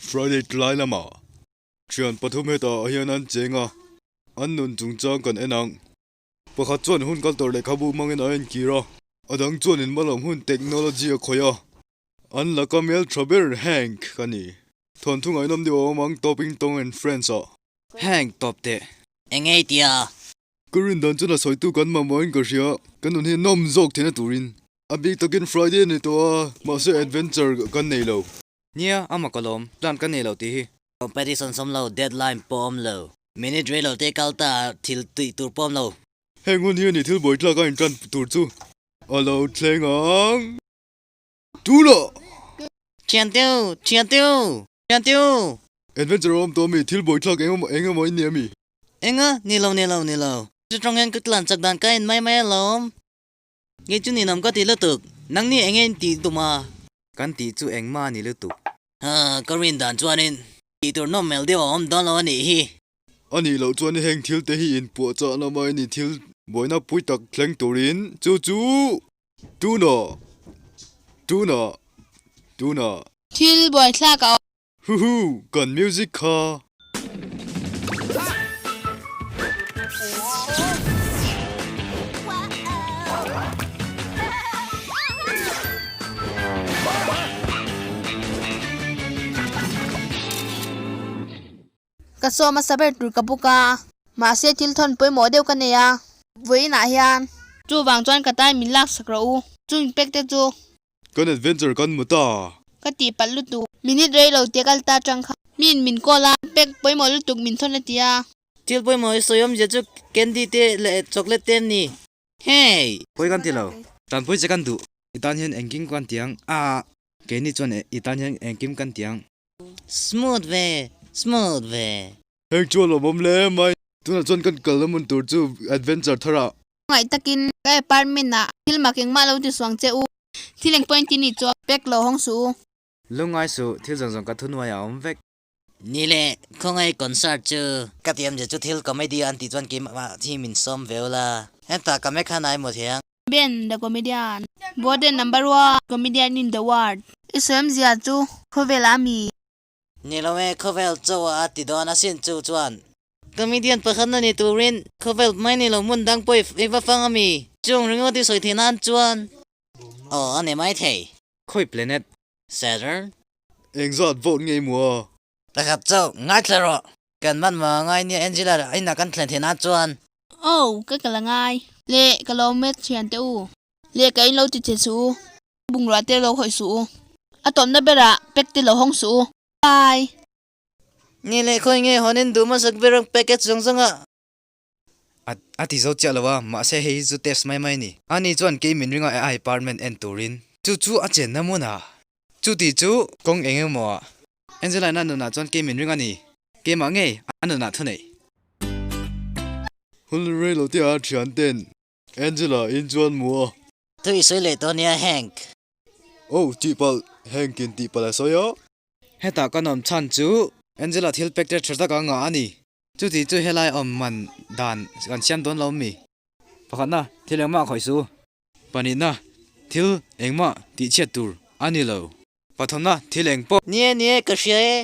Friday tlai lamah thian pathum hetah hian an cheng a, an nun chungchang kan en ang. Pakhat chuan hun kal tawh lehkhabu hmangin a enkir a, a dang chuan in hmalam hun technology a khawih a. An laka hmel tha ber Hank ka ni. Thawnthu ngaihnawm deuh a awm ang Tawping Tawng and Friends ah. Hank tawp teh. Eng ei tia? Ka rin dan chuan a sawitu kan mamawhin ka hria, kan nun hi nawm zawk theihna turin. A bik takin Friday a ni tawh a, mahse adventure kan nei lo. Nia, a mak alawm, plan ka nei lo tih hi. Competition sawm lo, deadline pawh awm lo. Minute rei lo te kal ta a, thil tih tur pawh awm lo. Heng hun hi a ni thil buaithlak a intan tur chu a lo thleng ang. Tuna! Thian teu! Thian teu! Thian teu! Adventure a awm tawh ami? Thil buaithlak eng eng emaw in ni ami? Enga? Ni lo, ni lo, ni lo. Chu tawng hian ka tlan chak dan ka en mai mai alawm. Nge chu ninawm ka ti lutuk. Nangni eng nge in tih tum a? Kan tih chu engmah a ni lutuk. Ha, ka rin dan chuanin tih tur nawm mel deuh a awm dawn lo a nih hi. A nih loh chuan heng thil te hi inpuahchahna mai ni thil buaina pui tak thleng turin chu chu tuna tuna tuna. Thil buaithlak a awm. Huhu, kan music kha. Ka sawm hmasa ber tur ka buk a, mahse thil thawn pawimawh deuh ka nei a, vawiinah hian. Chuvang chuan ka tai min laksak rawh u, chung pek te chu. Kan adventure kan mu ta. Ka tih palh lutuk. Minute rei lo te kal ta tang kha. Min min call a, pek pawimawh lutuk min thawn a ti a. Thil pawimawh i sawi awmzia chu candy te leh chocolate te an ni. Hey! Pawi kan ti lo. Tanpui che kan duh. I tan hian engkim kan ti ang. Ah! Keini chuan i tan hian engkim kan ti ang. Smooth ve! Smooth ve! Heng chu a lawmawm hle mai. Tunah chuan kan kalna hmun tur chu adventure thar ah. Ngaih takin ka apartment ah thil mak engmah lo ti suang che u. Thil eng pawhin ti ni chu pek lo hawng suh u. Lungngai suh, thil zawng zawng ka thunuai a awm vek. Ni le, khawngaih concert chu. Ka ti amzia chu thil comedy an tih chuan keimah hi min sawm ve ula. Heta ka mek han ai maw thei ang. Ben the comedian, Borden number one comedian in the world. I sawiamzia chu khawvel ah mi. Ni lo e, khawvel chaw a ti dawn asin chu chuan. Comedian pakhat na ni turin khawvel mai ni lo hmun dang pawh i va fang ami? Chung ringawt i sawi theih nan chuan aw a ni mai thei. Khawi planet? Saturn? Engzat vote ngei mu a? Pakhat chauh, ngaithla rawh. Kan man maw ngai nia Angela inah kan thlen theih nan chuan. Aw, ka kal a ngai. Le, ka lo met thian teh u. Le, ka in lo ti che suh u. Bungrua te lo khawih suh u. A tawpna berah pack te lo hawng suh u. Bye. Nge leh khawi nge hawn in duh hmasak ber ang package zawng zawng ah. A a ti zo chiah lo a, mahse hei hi chu test mai mai a ni. Ani chuan kei min ringa a apartment en turin chu chu a chenna hmun a. Chuti chu kawng eng emaw ah Angela in a nunah chuan kei min ring a ni. Keimah ngei a nunah thu neih. Hun rei lo te ah thian ten Angela in chuan mu a. Thu i sawi leh tawh nia Hank. Oh tih palh, Hank in tih palh a sawi a. Hetah ka nawm chhan chu Angela thil pek te tha tak a ngah a ni. Chuti chu helai awm man dan kan siam dawn lo mi? Pakhatna, thil engmah khawih su. Pahnihna, thil engmah tih chhiat tur a ni lo. Pathumna, thil eng pawh. Ni e, ni e, ka hria e.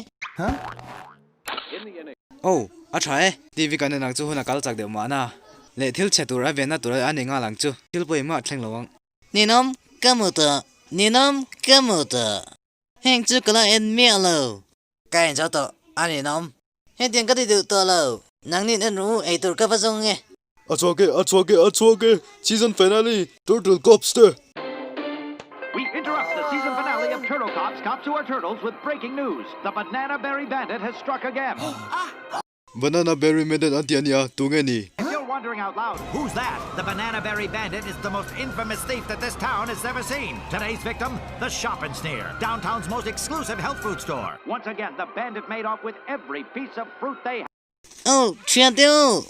Oh, a tha e. TV kan en ang chu hun a kal chak deuh mahna. Leh thil chhe tur a venna tur a ni nghal ang chu. Thil pawh engmah a thleng lo ang. Ninawm ka mu tawh, ninawm ka mu tawh. Heng chu ka la en miah lo. Ka en zo tawh, a ninawm. Hetiang ka ti duh tawh lo. Nangnin en rawh u, eitur ka va zawng e. A chhuak e, a chhuak e, a chhuak e, season finale, Turtle Cops te. We interrupt the season finale of Turtle Cops, Cops Who Are Turtles with breaking news. The Banana Berry Bandit has struck again. Banana Berry Bandit an ti a nia, tunge ni? If you're wondering out loud, who's that? The Banana Berry Bandit is the most infamous thief that this town has ever seen. Today's victim, the Shop and Sneer, downtown's most exclusive health food store. Once again, the bandit made off with every piece of fruit they Oh, thian te u!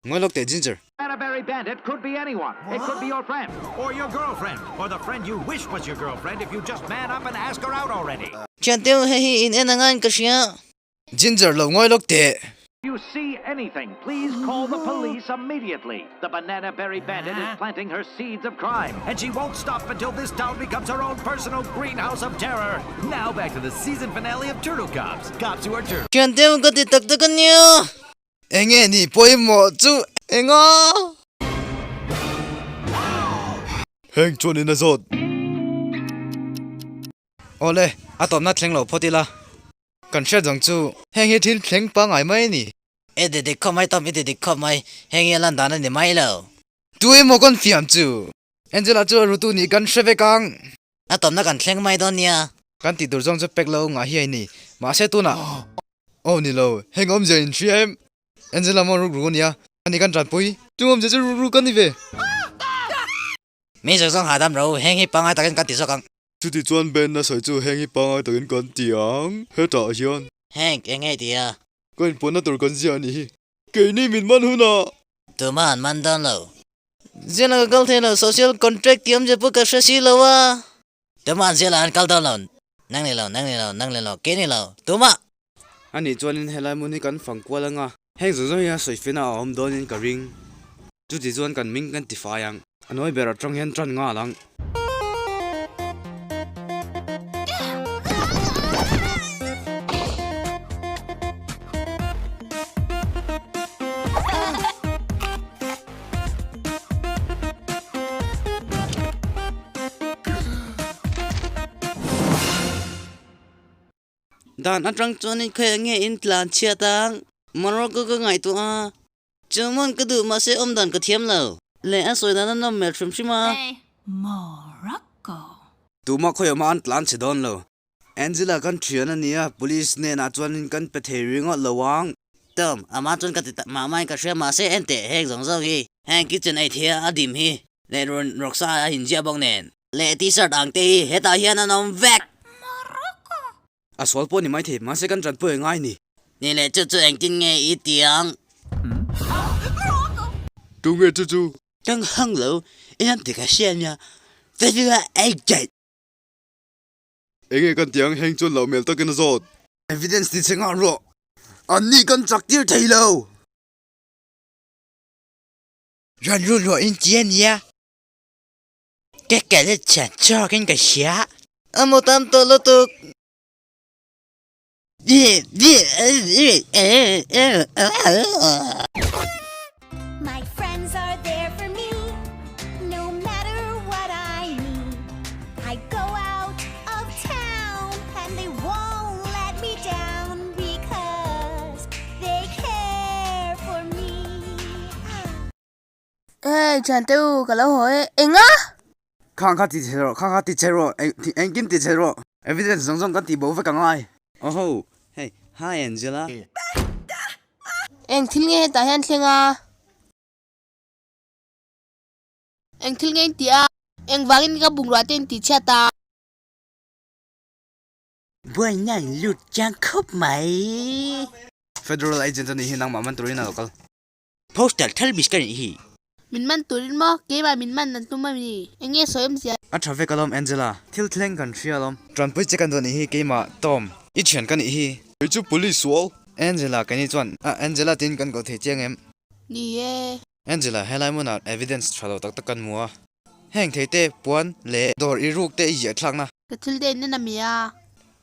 Ngawi lawk teh Ginger. Banana Berry Bandit could be anyone. It could be your friend, or your girlfriend, or the friend you wish was your girlfriend if you just man up and ask her out already. Thian te u, hei hi in en anga in ka hria. Ginger lo ngawi lawk teh. You see anything, please call the police immediately. The Banana Berry Bandit is planting her seeds of crime, and she won't stop until this town becomes her own personal greenhouse of terror. Now back to the season finale of Turtle Cops. Cops who are turtles. Thian deuh ka ti tak tak a nia. Enge ni pawimawh chu enga? Heng chuan in a zawt. Awle, a tawpna thleng lo phawt ila. Kan hriat zawng chu heng hi thil thleng pangngai mai a ni. I ti dik khawp mai Tom, i ti dik khawp mai. Heng hi a lan dan a ni mai lo. Tu emaw kan fiam chu? Angela chu a rutu nih kan hre vek ang. A tawpna kan thleng mai dawn nia. Kan tih tur zawng chu pek lo ngah hi a ni. Mahse tunah. Aw ni lo, heng awmzia in hria em? Angela maw ruk ruk a nia, ani kan tanpui. Chung awmzia chu ruk ruk ka ni ve. Mi zawng zawng hahdam ro, heng hi pangngai takin kan ti zawk ang. Chuti chuan Ben a sawi chu heng hi pangngai takin kan ti ang, hetah hian. Hank, eng nge ti a? Ka inpuanna tur kan ziah a nih hi. Keini min man hunah! Tuma an man dawn lo. Ziala ka kal thei lo, social contract tih awmzia pawh ka hre si lo a. Tuma an ziala an kal dawn lo. Nang ni lo, nang ni lo, nang ni lo, kei ni lo, tuma! Anih chuanin helai hmun hi kan fang kual anga, heng zawng zawng hi a sawi fena a awm dawnin ka ring. Chuti chuan kan hming kan tifai ang. A nawi ber atang hian tan nghal ang. Dan atang chuanin khawi nge in tlan chhiat ang? Morocco ka ngaihtuah a, chuman ka duh mahse awm dan ka thiam lo. Leh a sawi dan a nawm hmel hrim hrim a. Morocco. Tumah khawi awma an tlan chhe dawn lo. Angela kan thian a nia, police hnenah chuanin kan pe thei ringawt lo ang. Tom, amah chuan ka ti tak mah mahin ka hria mahse enteh heng zawng zawng hi heng kitchen ei thei a a dim hi leh rawn rawksa a inziah bawk nen. Leh t-shirt ang te hi hetah hian an awm vek. Morocco. A sual pawh ni maithei, mahse kan tanpui a ngai ni. Ni leh chu chu engtin nge i ti ang? Morocco. Tunge chu chu? Kang hang lo, i lam ti ka hria nia, federal agent. Enge kan ti ang heng chuan loh hmel takin a zawt. Evidence ti che nghah rawh. An ni kan chak tir thei lo. Rawn lut rawh in ti a nia. Ka kal a chhan chawk in ka hria. A mu tam tawh lutuk. My friends are there for me No matter what I need I go out of town And they won't let me down Because they care for me Hey thiante u ka lo haw e enga? Khang kha ti che rawh, khang kha ti che rawh, engkim ti che rawh, evidence zawng zawng kan tih bo vek angai. Oho, hei, hi Angela. Eng thil nge hetah hian thleng a? Eng thil nge in tih a? Engvangin ka bungrua te in tih chhiat a? Buaina in lut chiang khawp mai. Federal agent a nih hi nangmah man turin a lo kal. Postal thal bis ka nih hi. Min man turin maw? Keimah min man an tum a mi? Eng nge sawi awmzia? A tha vek alawm Angela, thil thleng kan hria alawm. Tanpui che kan duh nih hi keimah Tom, i thian ka nih hi. Kei chu police sual. Angela ka nih chuan a Angela tiin kan koh thei chiang em? Ni e. Angela, helai hmunah evidence tha lo tak tak kan hmu a. Heng thei te, puan leh dawr i ruk te i ziah thlakna. Ka thil te in en a mi a.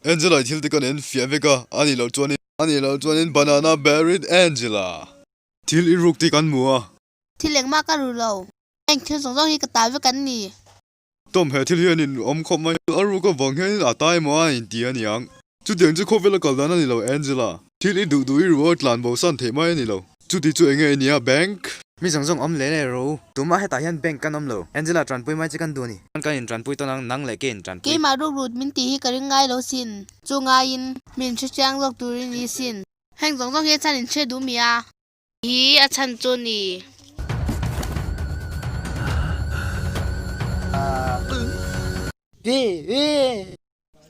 Angela i thil te kan en fiah vek a, a nih loh chuan A nih loh chuanin banana berry Angela. Thil i ruk tih kan hmu a. Thil engmah ka ru lo. Heng thil zawng zawng hi ka ta vek an ni. Tom, he thil hian in awm khawp mai. A ruk avang hianin a ta emaw a inti a niang. Chutiang chu khawvel a kal dan a ni lo Angela. Thil i duh duh i ru a tlan bo san theih mai a ni lo. Chuti chu enge i nia bank? Mi zawng zawng awm leh leh ro. Tumah hetah hian bank kan awm lo. Angela tanpui mai che kan duh a ni. Kan in tanpui tawn ang, nang leh ke in tanpui. Keimah ruk rut min tih hi ka ring ngai lo sin. Chu ngaiin min hre chiang zawk turin ni sin. Heng zawng zawng hi a chhan in hre duh mi a. Hi a chhan chu ni.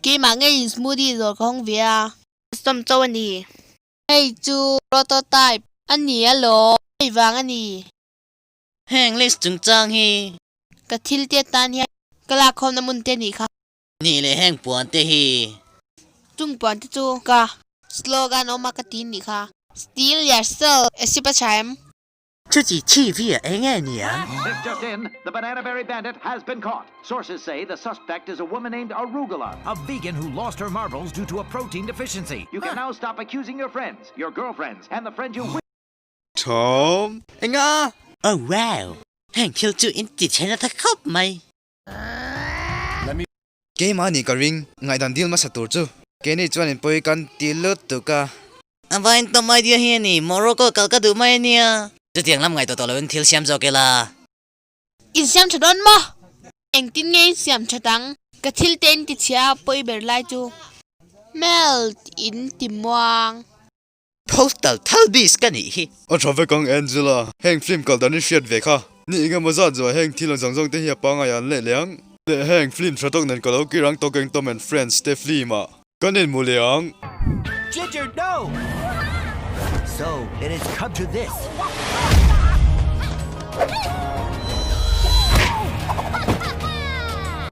Keimah ngeiin smoothie zawr ka hawng ve a. Custom chauh a ni. Hei chu prototype a ni alawm, hei vang a ni. Heng list chungchang hi. Ka thil te atan hian ka lakkhawmna hmun te nih kha. Nih leh heng puan te hi. Chung puan te chu ka slogan awm a ka ti nih kha. Steel yourself a sip a tha em? Chuti TV ah eng nge niang? This just in, the Banana Berry Bandit has been caught. Sources say the suspect is a woman named Arugula, a vegan who lost her marbles due to a protein deficiency. You can now stop accusing your friends, your girlfriends, and the friend you Thawm. Enga! Oh wow! Heng thil chu in ti chhe nasa khawp mai. Keimah nih ka ring, ngaihdan dil hmasa tur chu. Keini chuan in pawi kan ti lutuk a. A vain tawm idea hi a ni, Morocco kal ka duh mai a nia. Chutiang lam ngaihtuah tawh loin thil siam zawk ila. In siam tha dawn maw? Engtin nge in siam that ang? Ka thil te in ti chhia a pawi ber lai chu. Melt in ti muang. Postal thal bis ka nih hi. A tha vek ang Angela, heng film kal dan i hriat ve kha. Ni eng emaw zat zuah heng thil ang zawng zawng te hi a pangai an leh leh ang. Leh heng film tha tawk nen ka lo kir ang Talking Tom and Friends te film ah kan inhmu leh ang. Ginger, no! So, it has come to this.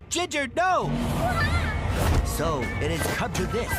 Ginger, no! So, it has come to this.